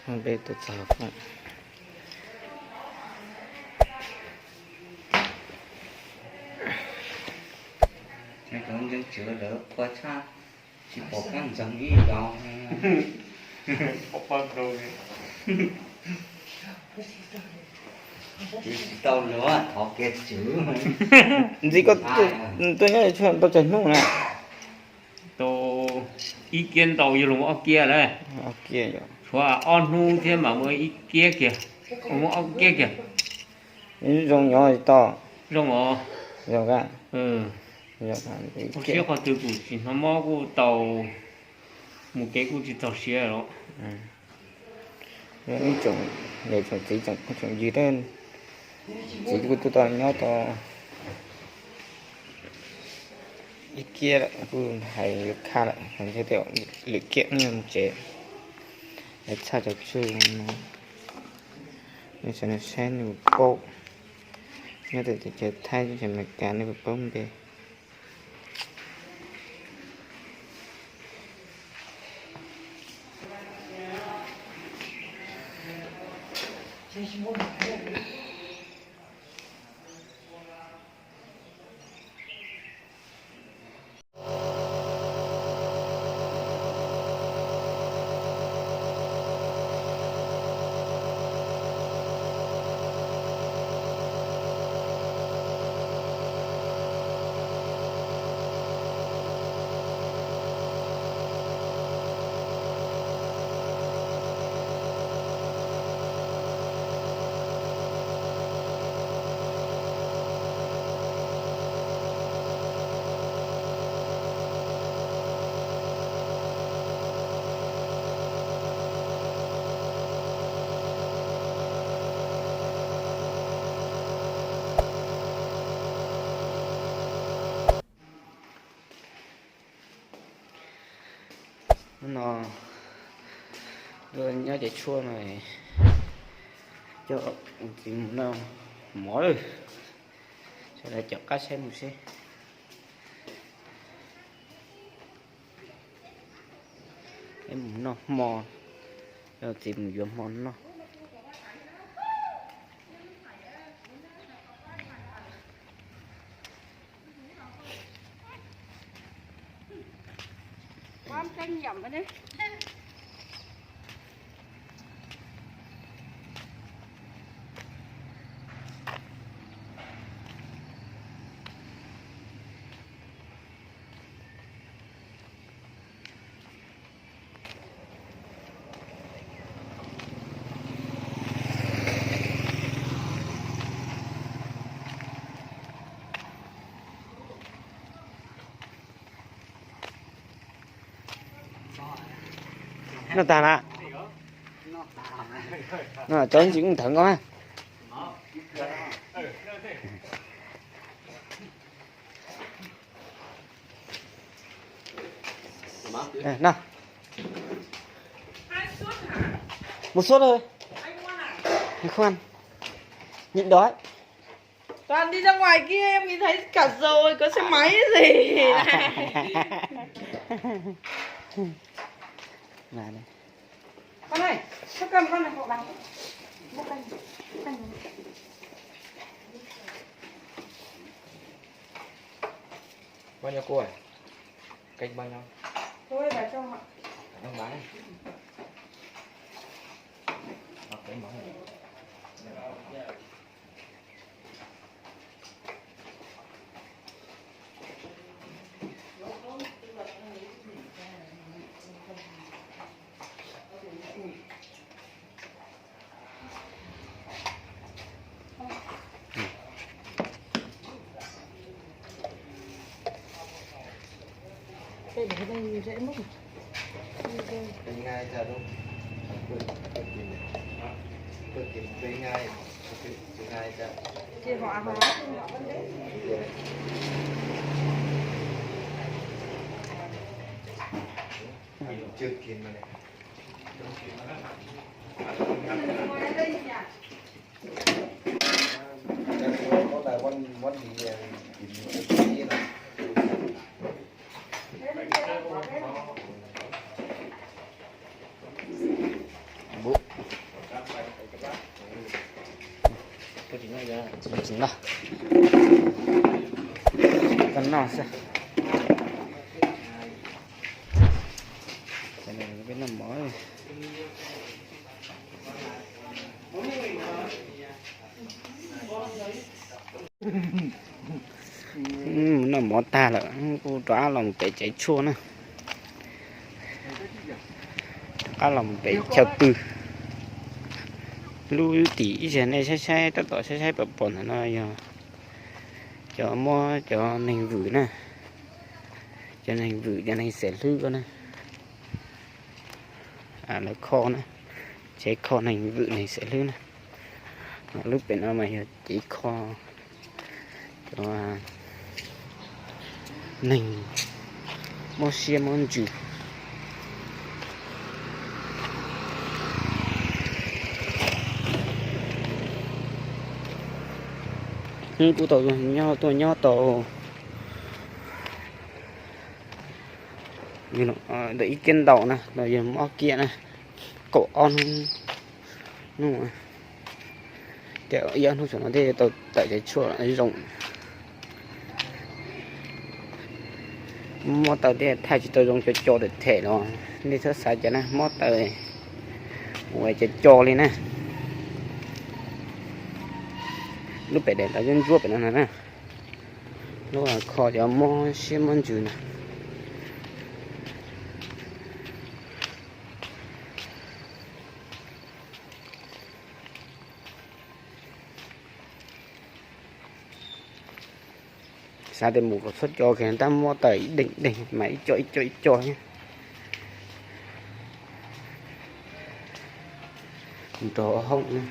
Peb tuaj txog Foob. Ntseeg tswv lawv qhua tshaj, tsis pom kab ntxeev ib zaug. Pom pab rau. Tsis tau luag thov kiag tswv. Ntxiv koj tuaj nyob tshuav tau tsawg hnub na? Tau ib kiab ntau, yog los muaj ob kiab lawm. Tshuav ob hnub thiab mas muaj ib kiab kiag, muaj ob kiab kiag. Zoo nyob tsis tau? Zoo os. Zoo ka. Ua siab qhov twg kuj tsis hnov mob, kuj tau mus kev kuj tsis txog siav los. Ib tsoom niam tsoom txiv tsoom phooj tsoom ywg, txiv kuj tuaj tau nyob tau ib kiab lawm, kuj hais yuav khaj lawm, hais tias lwm kiab mus tsev. Hais txhaj cov tswv no, nej sawv daws saib nej puas paub, nyob teb chaws Thaib teb chaws Amelikas nej puas paub npe. Hnub no nyob cov tshuaj no, coj txiv mus noj mov lawm. Sawv daws caum qab saib mus seb. Peb mus noj hmo, coj txiv mus yuav hmo noj. Noj tag na. No cov ntsis ntawd koj na. No. Một suất thôi. Không ăn. Nhịn đói. Toàn đi ra ngoài kia em nhìn thấy cả rồi, có xe máy gì. Con này, cho cầm con này hộ vào. Mua canh, canh. Bao nhiêu cô ơi? Canh bao nhiêu? Tôi là cho họ. Không bán. Họ canh bao nhiêu? Tsis noj, koj noj xwb. Peb noj mov, noj mov tag lawm kuj rov qab los mus pem tsev tshuaj na. Rov qab los mus pem chaw pw. Lub tim ib zaug nej saib saib tab tom saib saib pom pom ntawm no yog cov muab cov neeg vwm na, cov neeg vwm cov neeg xeem hlwb ko na. Lawv kho na, tsev kho neeg vwm neeg xeem hlwb na. Lub pem no mas yog tsev kho cov neeg mob siab mob ntsws. Kuj tau nyob tuaj nyob tau ntawm ib kiab ntau na, los yog ob kiab na, kaum ob hnub, hnub, ib ob hnub saum no thiaj tau tawm cov tshuaj zoo. Mob taw thiaj thaij tsis tau zoo cov co them them los nej txhob xav cas na, mob taw ua cov co li na. Lub pem daim ntawv ntsuab pem no na, lub kho cov mob siab mob ntsws na. Xav tias mus kom txhob co kiag, tab mob taw ib deeg deeg mas ib co ib co ib co thiab. Nrog hauj na.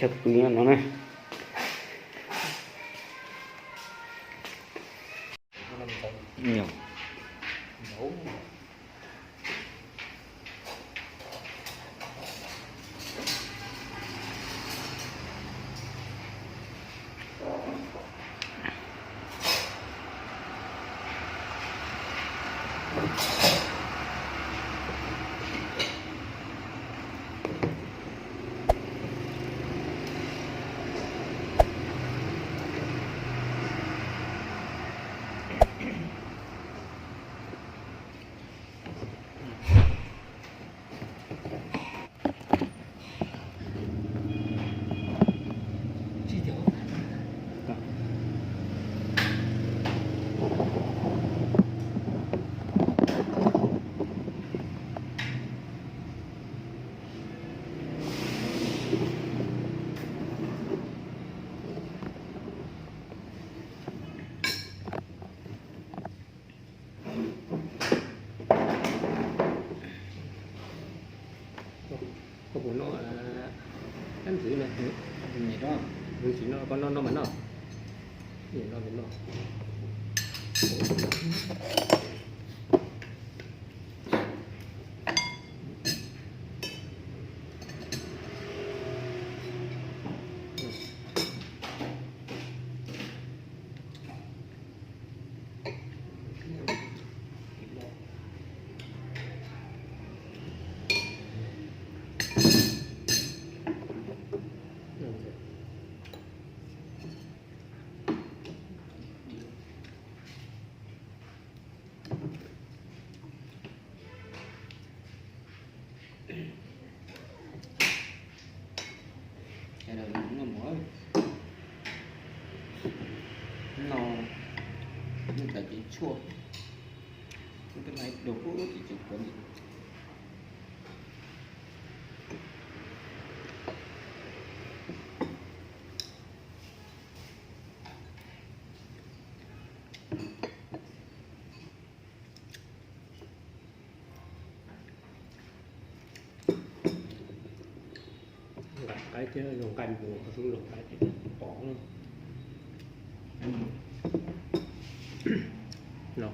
Chaw pw no na. Koj puas noj tab ntxwv no? Ntxwv no koj noj noj mas noj. Noj noj. Sawv daws noj mov no, noj tawm cev tshuaj, noj tej no dua ces tseem kuav ntxiv. Nqaij qaib thiab zoo nqaij mus, koj xub zoo nqaij thiab pom. No.